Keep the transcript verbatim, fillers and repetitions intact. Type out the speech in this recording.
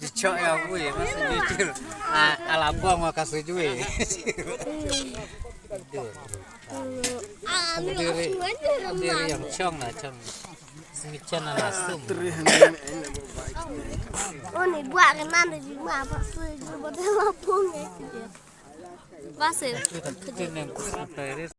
Ji chok ya bui, masih jujur. Ah, ala bong wa kasu jui. Diri, diri yang chong na chong. Simi chana na sum. Oh, ni buat kan nanti juga apa sih? Juga buat apa pun ya? Basil. Tineng kusa tairis.